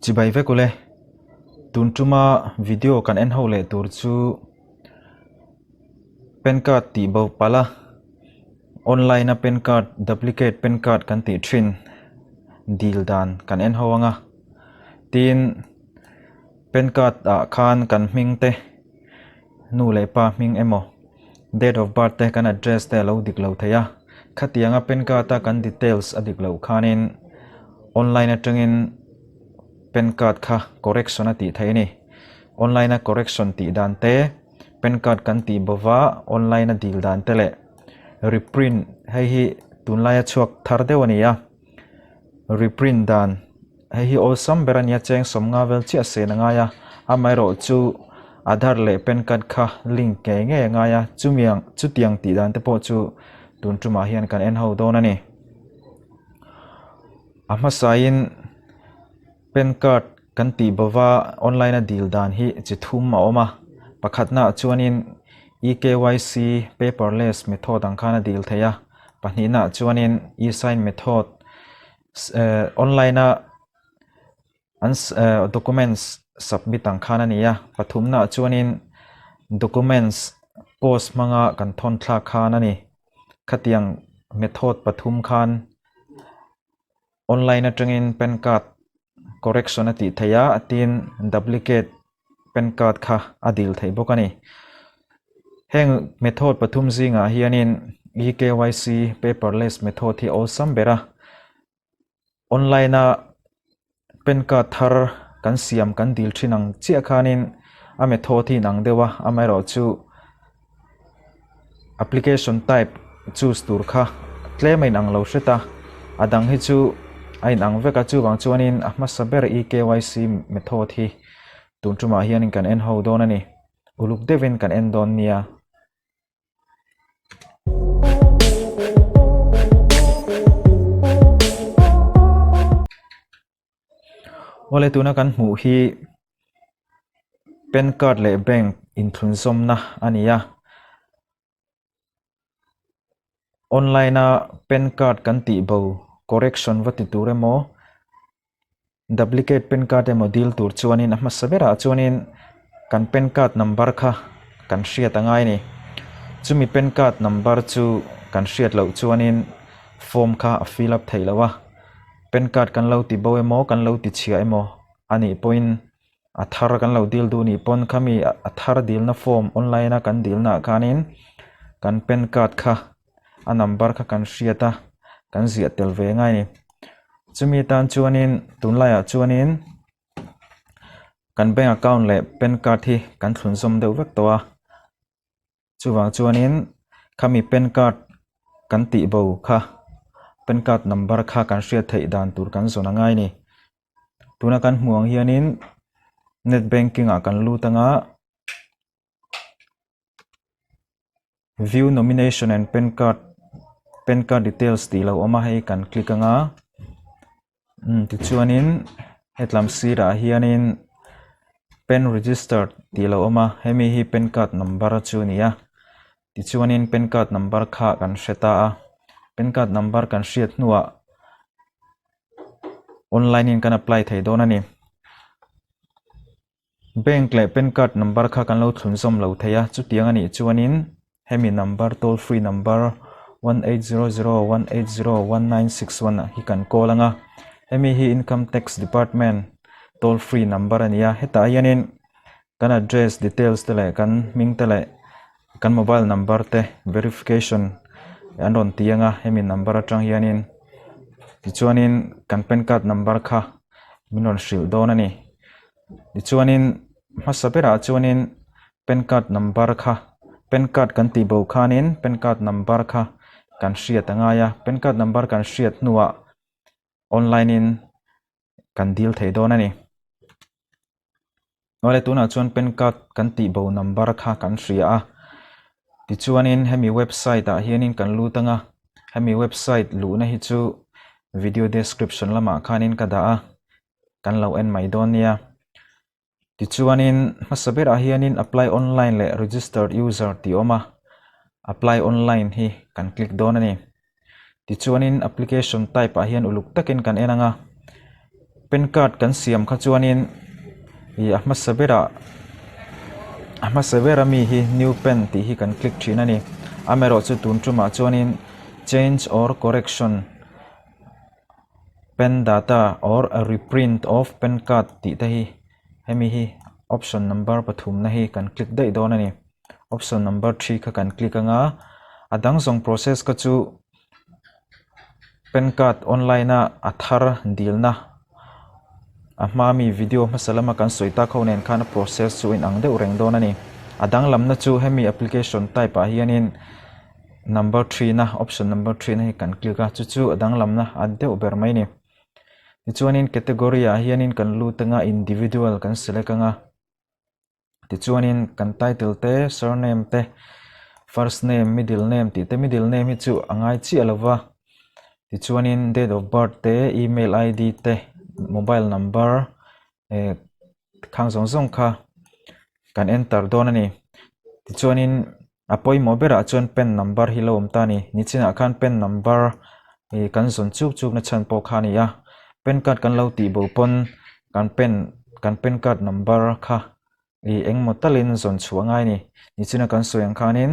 Chibai vek ule, tun tuma video kan en ho leh tur chu pan card tih bo palh a, online a pan card duplicate pan card kan tih thin dil dan kan en ho ang a, tin pan card ah khan kan hming te nu leh pa hming emaw date of birth te kan address te a lo dik lo thei a, khatianga pan card a kan details a dik loh khanin online atangin pan card kha correction a tih theih a ni. Online a correction tih dan te pan card kan tih bova online a dil dan te leh reprint hei hi tunlaia chhuak thar deuh a ni a reprint dan. Hei hi awlsam ber a nia cheng sawmnga vel chiah sen a ngai a, amaherawh chu Aadhaar leh PAN card kha link ngei ngei a ngai a, chumiang chutiang tih dan te pawh chu tun tumah hian kan en ho dawn a ni. A hmasain PAN card kan tih bova online a dil dan hi chi thum a awm a, pakhatnaah chuanin eKYC paperless method ang khan a dil theih a, pahnihnaah chuanin eSign method Online a an documents submit ang khan a ni a, pathumnaah chuanin documents post hmanga kan thawn thlak khan a ni. Khatiang method pathum khan online atangin pan card correction a tih theih a, tin duplicate pan card kha a dil theih bawk a ni. Heng method pathum zingah hianin eKYC paperless method hi awlsam ber a, online a pan card thar kan siam kan dil thin ang chiah khanin a method hi inang deuh a, amaherawhchu application type choose tur kha tlem a inang lo hret a, a dang hi chu a inang vek a chuvang chuanin a hmasa ber eKYC method hi tun tumah hianin kan en ho dawn a ni uluk deuhin kan en dawn nia. Awle tuna kan hmuh hi pan card leh bank inthlunzawmna a ni a online a pan card kan tih bo correction va ti tur emaw duplicate pan card emaw dil tur chuanin a hmasa berah chuanin kan pan card number kha kan hriat a ngai a ni chumi pan card number chu kan hriat loh chuanin form kha a fill up theih loh a. Pan card kan lo ti bo emaw kan lo ti chhia emaw a nih pawhin a thar kan lo dil duh nih pawn khami a thar dilna form online a kan dilna ah khanin kan pan card kha a number kha kan hriat a kan ziah tel ve ngai a ni. Chumi tan chuanin tunlaiah chuanin kan bank account leh pan card hi kan thlunzawm deuh vek tawh a. Chuvang chuanin khami pan card kan tih bo kha pan card number kha kan hriat theih dan tur kan zawn a ngai a ni. Tuna kan hmuh ang hianin net banking ah kan lut anga view nomination and pan card pan card details tih lo awm a hei kan click anga Tichuanin hetlam sirah hianin pen register tih a lo awm a hemi hi pan card number chu a ni a tichuanin pan card number kha kan hre ta a pan card number kan hriat hnuah online in kan apply thei dawn a ni. Bank leh pan card number kha kan lo thlunzawm lo thei a, chutiang a nih chuanin hemi number toll free number 1800 180 1961 ah hi kan call ang a, hemi hi income tax department toll free number a ni a, hetah hianin kan address details te leh kan hming te leh kan mobile number te verification an rawn ti ang a, hemi number atang hianin tichuanin kan pan card number kha min rawn hrilh dawn a ni. Tichuanin hmasa berah chuanin pan card number kha pan card kan tih bo khanin pan card number kha kan hriat a ngai a pan card number kan hriat hnuah online in kan dil thei dawn a ni. Awle tunah chuan pan card kan tih bo number kha kan hria a tichuanin hemi website ah hianin kan lut ang a hemi website luhna hi chu video description lamah khanin ka dah a. kan lo en mai dawn nia. Tichuanin hmasa berah hianin apply online leh registered user tih a awm a, apply online hi kan click dawn a ni. Tichuanin application type ah hian uluk takin kan en ang a, PAN card kan siam kha chuanin ih a hmasa berah a hmasa bera mi hi new pen tih hi kan click thin a ni. Amaherawhchu tun tumah chuanin change or correction pen data or a reprint of pen card tih te hi hemi hi option number pathumna hi kan click daih dawn a ni. Option number three kha kan click anga a dang zawng process kha chu. Pan card online a a thar dilna a hma mi video hmasa lama kan sawi tak ho nen khan a process chu a inang deuh reng dawn a ni. A danglamna chu hemi application type ah hianin number three na option number three na hi kan click a chu chu a danglamna a deuh ber mai a ni. Tichuanin category ah hianin kan lut anga individual kan select anga. Tichuanin kan title te, surname te, first name, middle name tih te, middle name hi chu a ngai chiah lo va. Tichuanin date of birth te, email ID te, mobile number eh khang zawng zawng kha kan enter dawn a ni. Tichuanin a pawimawh berah chuan pen number hi lo awm ta a ni. Nichinah khan pen number ih kan zawn chuk chuk na chhan pawh kha a ni a. Pen card kan lo tih bo pawn kan pen kan pen card number kha ih engmaw talin zawn chhuah ngai a ni. Nichina kan sawi ang khanin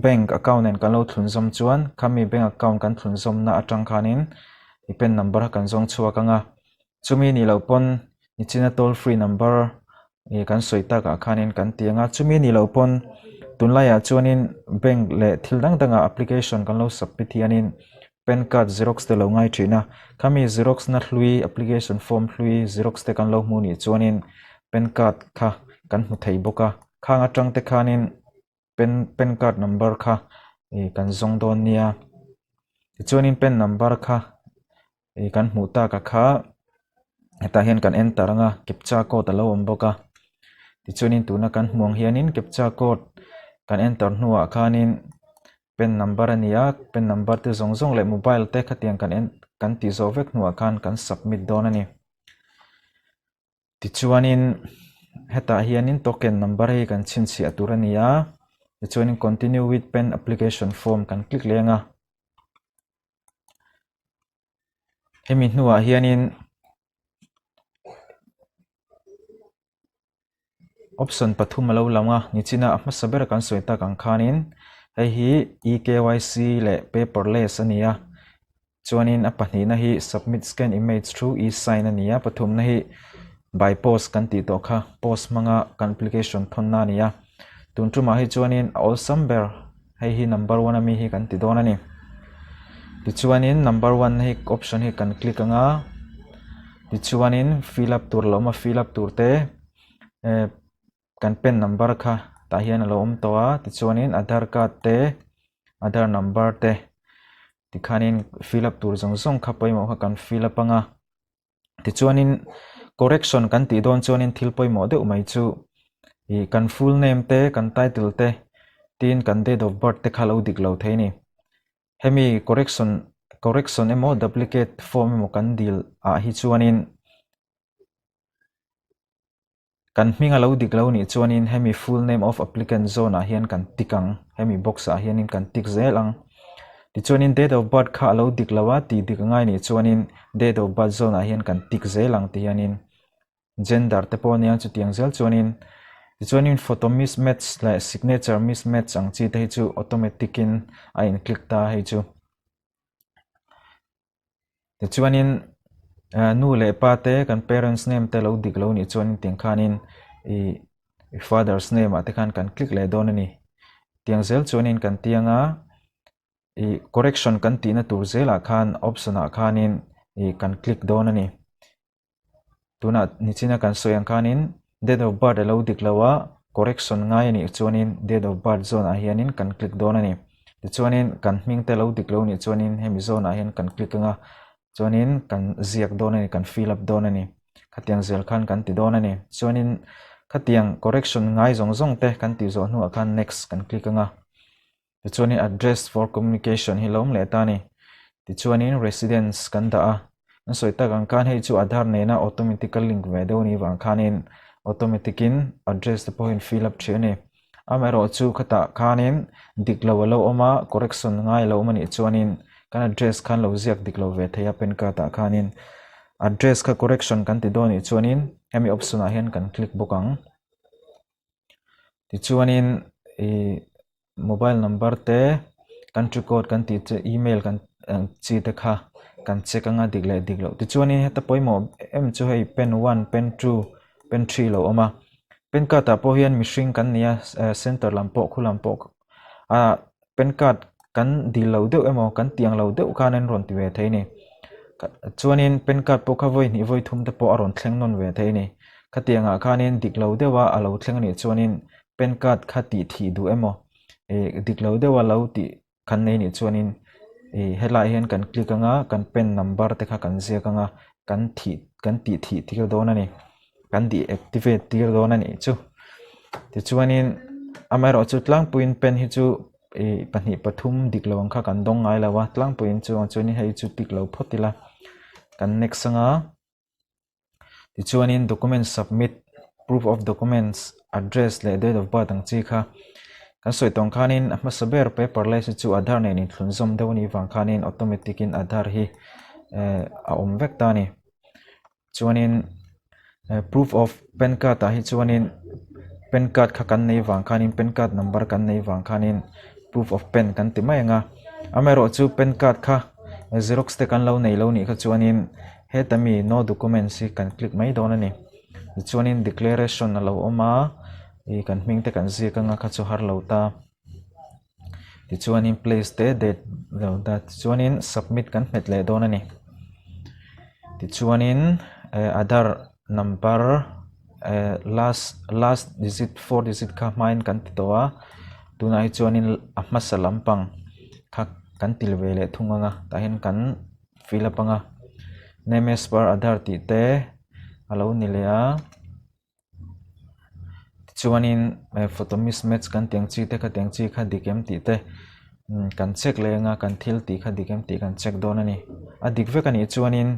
bank account nen kan lo thlun zawm chuan khami bank account kan thlun zawmna atang khanin ih pen number kha kan zawng chhuak ang a. Chumi nih loh pawn nichina toll free number ih kan sawi takah khanin kan ti ang a chumi nih loh pawn tunlaiah chuanin bank leh thil dang dangah application kan lo submit hianin pan card xerox te lo ngai thin a khami xerox na hlui application form hlui xerox te kan lo hmuh nih chuanin pan card kha kan hmu thei bawk a khang atang te khanin. Pen pen card number kha ih kan zawng dawn nia tichuanin pen number kha ih kan hmuh tak a kha hetah hian kan enter ang a captcha code a lo awm bawk a tichuanin tuna kan hmuh ang hianin captcha code kan enter hnuah khanin pen number a ni a pen number te zawng zawng leh mobile te khatiang kan en kan tih zawh vek hnuah khan kan submit dawn a ni. Tichuanin hetah hianin token number hi kan chhinchhiah tur a ni a, tichuanin continue with pen application form kan click leng a. Hemi hnuah hianin option pathum a lo lang a, nichina a hmasa ber kan sawi tak ang khanin hei hi eKYC leh paperless a ni a. Chuanin a pahnihna hi submit scan image through e-sign a ni a, pathumna hi by post kan tih tawh kha, post hmanga kan application thawnna a ni a. Tun tumah hi chuanin a awlsam ber hei hi number one ami hi kan ti dawn a ni. Tichuanin number one hi option hi kan click ang a, tichuanin fill up tur lo awm a, fill up tur te eh kan pen number kha tah hian a lo awm tawh a tichuanin aadhar card te aadhar number te tikhanin fill up tur zawng zawng kha pawimawh kha kan fill up ang a tichuanin correction kan tih dawn chuanin thil pawimawh deuh mai chu ih kan full name te kan title te tin kan date of birth te kha lo dik lo thei a ni hemi correction correction emaw duplicate form emaw kan dil ah hi chuanin. Kan hming a lo dik lo nih chuanin hemi full name of applicant zone ah hian kan tick ang, hemi box ah hianin kan tick zel ang. Tichuanin date of birth kha a lo dik lo a, tih dik a ngai nih chuanin date of birth zone ah hian kan tick zel ang ti hianin gender te pawh ania chutiang zel chuanin tichuanin photo mismatch leh signature mismatch ang chi te hi chu automatic in a in click ta hei chu. Tichuanin nu leh pa te kan parents name te lo dik lo nih chuan tiang khanin ih father's name ah te khan kan click leh dawn a ni. Tiang zel chuanin kan tiang a ih correction kan tihna tur zelah khan option ah khanin ih kan click dawn a ni. Tunah nichina kan sawi ang khanin date of birth a lo dik lo a, correction ngai a nih chuanin date of birth zone ah hianin kan click dawn a ni. Tichuanin kan hming te lo dik lo nih chuanin hemi zone ah hian kan click ang a, chuanin kan ziak dawn a ni, kan fill up dawn a ni. Khatiang zel khan kan ti dawn a ni. Chuanin khatiang correction ngai zawng zawng te kan tih zawh hnuah khan next kan click ang a. Tichuanin address for communication hi lo awm leh ta a ni. Tichuanin residence kan dah a, an sawi tak ang khan hei chu Aadhaar nena automatic a link ve deuh a nih vang khanin automatic in address te pawh hi an fill up thin a ni. Amaherawh chu khatah khanin dik lo a lo awm a, correction ngai a lo awm a nih chuanin kan address khan lo ziak dik lo ve thei a pan card ah khanin. Address kha correction kan ti dawn nih chuanin hemi option ah hian kan click bawk ang. Tichuanin ih mobile number te country code kan tih che email kan chi te kha kan check anga dik leh dik loh. Tichuanin heta pawimawh em chu hei pen one pen two pen three lo awm a. Pen card ah pawh hian mihring kan ni a center lam pawh khu lam pawh ah pen card kan dil lo deuh emaw kan tiang lo deuh khan an rawn ti ve thei a ni. Chuanin pen card pawh kha vawi hnih vawi thum te pawh a rawn thleng nawn ve thei a ni. Khatiang ah khanin dik lo deuh a a lo thleng a nih chuanin pen card kha tih thih duh emaw ih dik lo deuh a lo tih kan nei nih chuanin ih helaiah hian kan click anga kan pen number te kha kan ziak anga kan thih kan tih thih tir dawn a ni kan deactivate tir dawn a nih chu tichuanin amaherawhchu tlangpuiin pen hi chu ih pahnih pathum dik lo ang kha kan dawng ngai lo a tlangpuiin chuan chuanin hei chu tik lo phawt ila kan next anga. Tichuanin document submit, proof of documents, address leh date of birth ang chi kha kan sawi tawng khanin a hmasa ber paperless hi chu Aadhaar nen inthlunzawm deuh a nih vang khanin automatic in Aadhaar hi eh a awm vek ta a ni. Chuanin proof of pan card ah hi chuanin pan card kha kan nei vang khanin pan card number kan nei vang khanin proof of pan kan ti mai ang a. Amaherawhchu pan card kha xerox te kan lo nei lo nih kha chuanin Heta mi no documents hi kan click mai dawn a ni. Tichuanin declaration a lo awm a, ih kan hming te kan ziak anga kha chu har lo ta. Tichuanin place te date lo ta tichuanin submit kan hmet leh dawn a ni. Tichuanin eh Aadhaar number eh last last digit four digit kha hmain kan ti tawh a, tunah hi chuanin a hmasa lampang kha kan til ve leh thung anga tah hian kan. Fill up anga name as per Aadhaar tih te a lo ni leh a tichuanin eh photo mismatch kan tih ang chi te khatiang chi kha dik em tih te kan check leh anga kan thil tih kha dik em tih kan check dawn a ni a dik vek a nih chuanin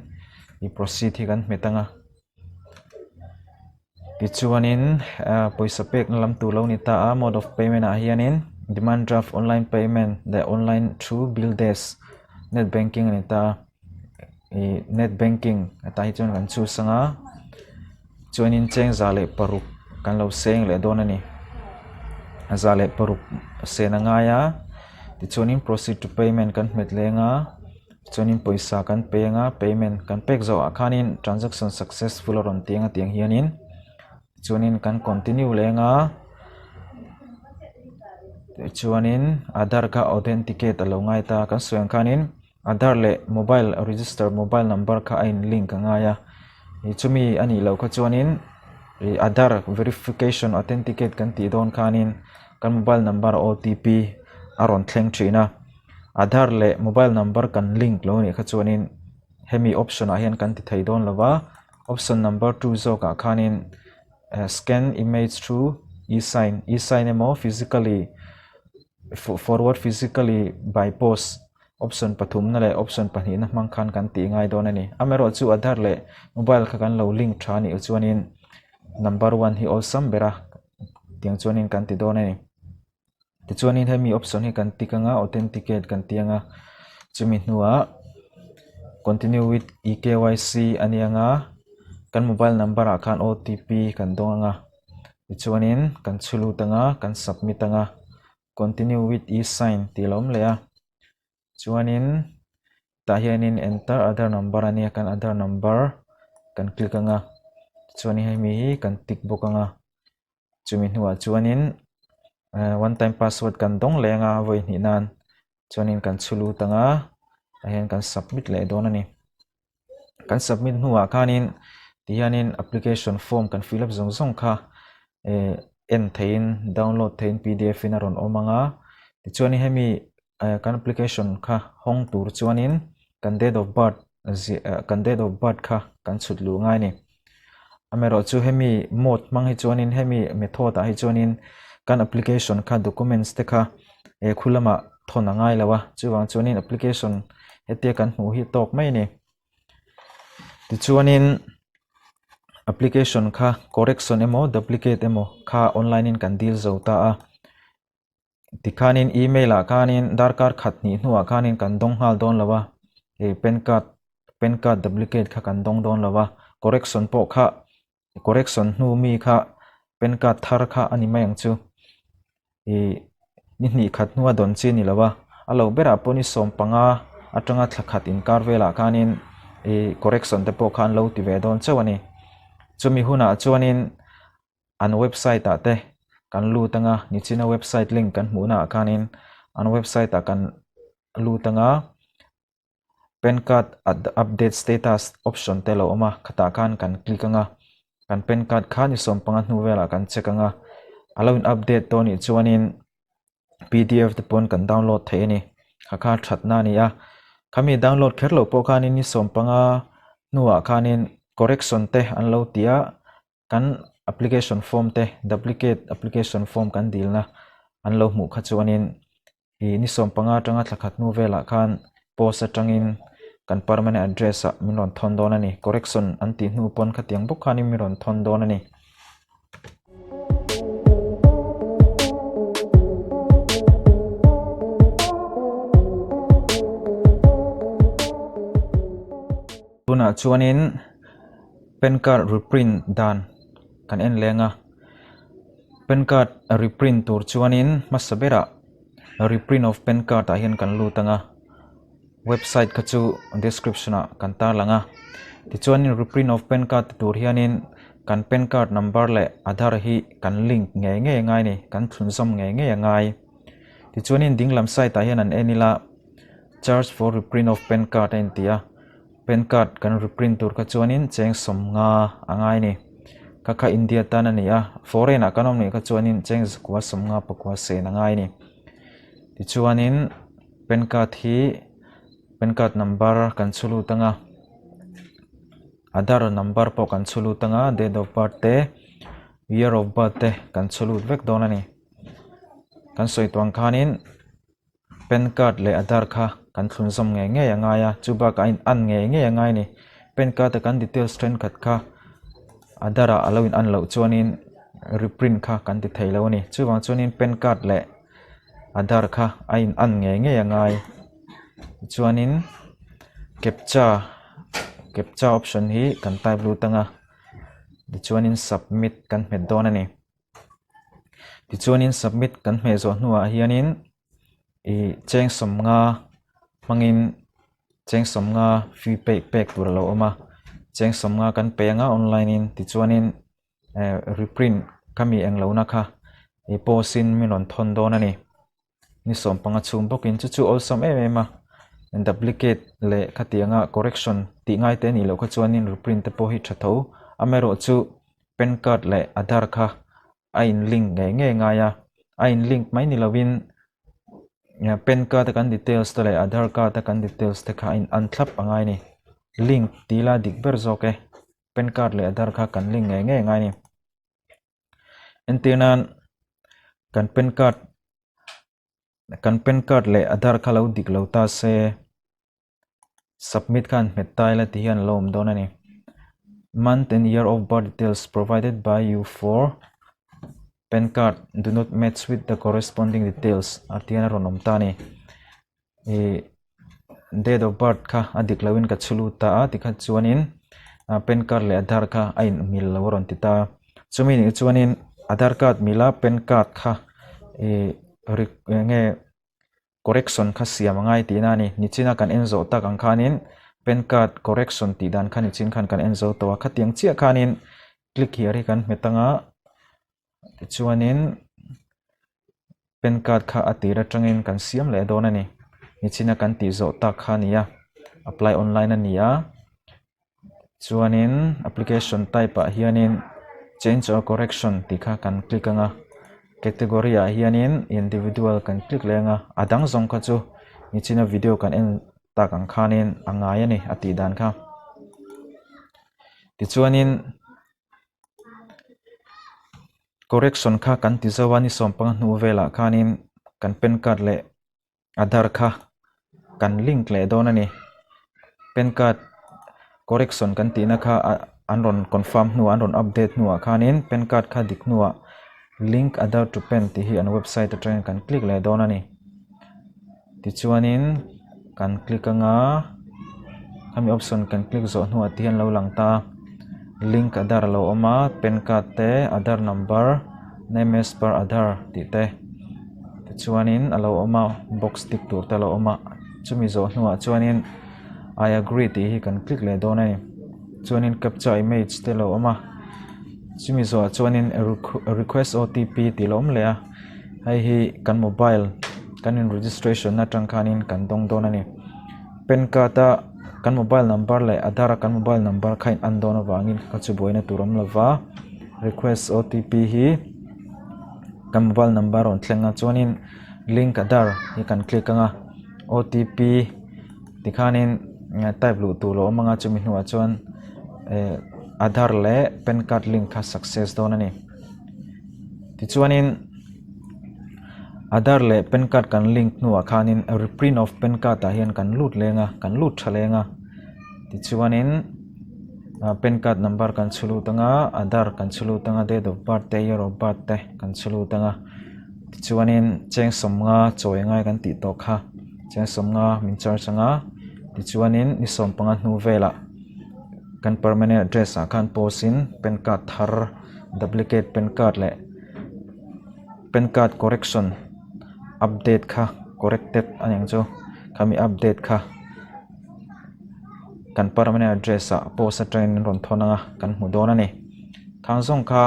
ih proceed hi kan hmet anga. Tichuanin ah pawisa pekna lam tur lo ni ta a mode of payment ah hianin demand draft online payment leh online through bill desk net banking a ni ta a ih net banking tah hi chuan kan choose anga chuanin cheng 106 kan lo seng leh dawn a ni 106 sen a ngai a tichuanin proceed to payment kan hmet leng a. Chuanin pawisa kan pe anga payment kan pek zawhah khanin transaction successful a rawn ti anga tiang hianin chuanin kan continue leh anga tichuanin Aadhaar kha authenticate a lo ngai ta a kan sawi ang khanin Aadhaar leh mobile register mobile number kha a in link a ngai a ih chumi a nih loh kha chuanin ih Aadhaar verification authenticate kan tih dawn khanin kan mobile number OTP a rawn thleng thin a. Aadhaar leh mobile number kan link lo anih kha chuanin hemi option ah hian kan ti thei dawn lo va option number two zawk ah khanin eh scan image through e sign e sign emaw physically forward physically by post option pathum na leh option pahnih na hmang khan kan tih ngai dawn a ni amaherawh chu Aadhaar leh mobile kha kan lo link tha anih chuanin number one hi awlsam ber a tiang chuanin kan ti dawn a ni. Tichuanin hemi option hi kan tick anga authenticate kan ti anga chumi hnuah continue with ekyc a ni anga kan mobile number ah khan otp kan dawng anga tichuanin kan chhu lut anga kan submit anga continue with e sign tih a lo awm leh a chuanin tah hianin enter Aadhaar number a nia kan Aadhaar number kan click anga tichuanin hemi hi kan tick bawk anga. Chumi hnuah chuanin eh one time password kan dawng leh anga vawi hnih nan chuanin kan chhu lut anga tah hian kan submit leh dawn a ni. Kan submit hnuah khanin tihianin application form kan fill up zawng zawng kha eh en theihin download theihin pdf in a rawn awm anga tichuanin hemi eh kan application kha hawng tur chuanin kan date of birth ziah kan date of birth kha kan chhut luh ngai a ni. Amaherawh chu hemi mode hmang hi chuanin hemi method ah hi chuanin kan application kha documents te kha eh khu lamah thawn a ngai lo a chuvang chuanin application hetia kan hmuh hi tawk mai a ni. Tichuanin application kha correction emaw duplicate emaw kha online in kan dil zo ta a. Tikhanin email ah khanin darkar khat hnih hnuah khanin kan dawng nghal dawn lo a, ih pan card. Pan card duplicate kha kan dawng dawn lo a, correction pawh kha correction hnu mi kha pan card thar kha a ni mai ang chu. Ih ni hnih khat hnua dawn chi a ni lo a, a lo berah pawh ni 15 atanga thla khat inkar velah khanin ih correction te pawh kha an lo ti ve dawn chauh a ni. Chumi hunah chuanin an website ah te kan lut anga nichina website link kan hmuhna ah khanin an website ah kan lut anga pan card update status option te a lo awm a khatah khan kan click anga kan pan card kha ni 15 hnu velah kan check anga a lo in update tawh anih chuanin pdf te pawn kan download theih a ni kha kha thatna a ni a khami download kher loh pawh khanin ni 15 hnuah khanin correction te an lo ti a. Kan application form te duplicate application form kan dilna an lo hmuh kha chuanin ih ni 15 atanga thla khat hnu velah khan post atangin kan permanent address ah min rawn thawn dawn a ni. Correction an tih hnu pawn khatiang bawk khanin min rawn thawn dawn a ni. Tunah chuanin. Pan card reprint dan kan en leng a pan card reprint tur chuanin hmasa berah reprint of pan card ah hian kan lut ang a website kha chu description ah kan tarlang a tichuanin reprint of pan card ti tur hianin kan pan card number leh aadhar hi kan link ngei ngei a ngai a ni kan thlunzawm ngei ngei a ngai tichuanin dinglam side ah hian an en ila charge for reprint of pan card a inti a. Pan card kan reprint tur kha chuanin cheng 50 a ngai a ni. Kha kha India tan a ni a, foreign ah kan awm nih kha chuanin cheng 159 sen a ngai a ni. Tichuanin pan card hi pan card number kan chhu lut ang a, Aadhaar number pawh kan chhu lut ang a, date of birth te, year of birth te kan chhu lut vek dawn a ni. Kan sawi tuang khanin. Pan card leh Aadhaar kha kan thlunzawm ngei ngei a ngai a, chu bakah a in an ngei ngei a ngai a ni. Pan card a kan details thenkhat kha Aadhaar ah a lo in an loh chuanin reprint kha kan ti thei lo a ni. Chuvang chuanin pan card leh Aadhaar kha a in an ngei ngei a ngai. Tichuanin captcha captcha option hi kan type lut ang a, tichuanin submit kan hmet dawn a ni. Tichuanin submit kan hmeh zawh hnuah hianin ih cheng 50 hmangin cheng 50 fee pek pek tur a lo awm a cheng 50 kan pe anga online in tichuanin eh reprint khami eng lohna kha ih post in min rawn thawn dawn a ni. Ni 15 chhung bawkin chu chu awlsam em em a duplicate leh khatianga correction tih ngai te a nih loh kha chuanin reprint te pawh hi tha tho amaherawhchu pan card leh Aadhaar kha a in link ngei ngei ngai a a in link mai ni lovin pan card a kan details te leh Aadhaar card a kan details te kha a in an thlap a ngai a ni link tih ila dik ber zawk e pan card leh Aadhaar kha kan link ngei ngei ngai a ni. Entir nan kan pan card kan pan card leh Aadhaar kha lo dik lo ta se submit khan hmet ta ila ti hian a lo awm dawn a ni. Month and year of birth details provided by you for pan card do not match with the corresponding details a ti hian a rawn awm ta a ni. Ih date of birth kha a dik loin ka chhu lut ta a tikha chuanin pan card leh Aadhaar kha a in mil lo a rawn ti ta chumi nih chuanin Aadhaar card mila pan card kha ih eng nge correction kha siam a ngai tihna a ni nichina kan en zawh tak ang khanin pan card correction tih dan kha nichin khan kan en zo tawh a khatiang chiah khanin click here hi kan hmet anga tichuanin. Pan card kha a tir atangin kan siam leh dawn a ni. Nichina kan tih zawh tak kha a ni a, apply online a ni a. Chuanin application type ah hianin change or correction tih kha kan click ang a, category ah hianin individual kan click leh ang a, a dang zawng kha chu nichina video kan en tak ang khanin a ngai a ni a tih dan kha. Tichuanin. Correction kha kan ti zo a ni 15 hnu velah khanin kan pan card leh Aadhaar kha kan link leh dawn a ni. Pan card correction kan tihna kha an rawn confirm hnuah an rawn update hnuah khanin pan card kha dik hnuah link Aadhaar to pan tih hi an website atangin kan click leh dawn a ni. Tichuanin kan click anga. Khami option kan click zawh hnuah te hian lo lang ta a, link Aadhaar a lo awm a, pan card te Aadhaar number name as per Aadhaar tih te tichuanin a lo awm a box tick tur te a lo awm a chumi zawh hnuah chuanin I agree tih hi kan click leh dawn a ni chuanin captcha image te a lo awm a chumi zawhah chuanin request O_T_P tih a lo awm leh a hei hi kan mobile kan in registration atang khanin kan dawng dawn a ni. Pan card a kan mobile number leh Aadhaar a kan mobile number kha in an dawn avangin kha chu buaina tur awm lova request O_T_P hi kan mobile number a rawn thleng a chuanin link Aadhaar hi kan click ang a O_T_P tikhanin type luh tur a awm ang a chumi hnuah chuan eh Aadhaar leh pan card link kha success dawn a ni tichuanin. Aadhaar leh pan card kan link hnuah khanin reprint of pan card ah hian kan lut leng a kan lut tha leng a tichuanin ah pan card number kan chhu lut ang a Aadhaar kan chhu lut ang a date of birth te year of birth te kan chhu lut ang a tichuanin cheng sawmnga chawi ngai kan tih tawh kha cheng sawmnga min charge ang a tichuanin ni sawmpanga hnu velah kan permanent address ah khan post in pan card thar duplicate pan card leh. Pan card correction update kha corrected a ni ang chu khami update kha kan permanent address ah post atangin an rawn thawn ang a kan hmu dawn a ni khang zawng kha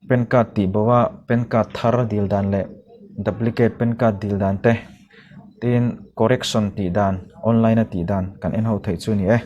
pan card tih bo a pan card thar dil dan leh duplicate pan card dil dan te tin correction tih dan online a tih dan kan en ho theih chu a ni e.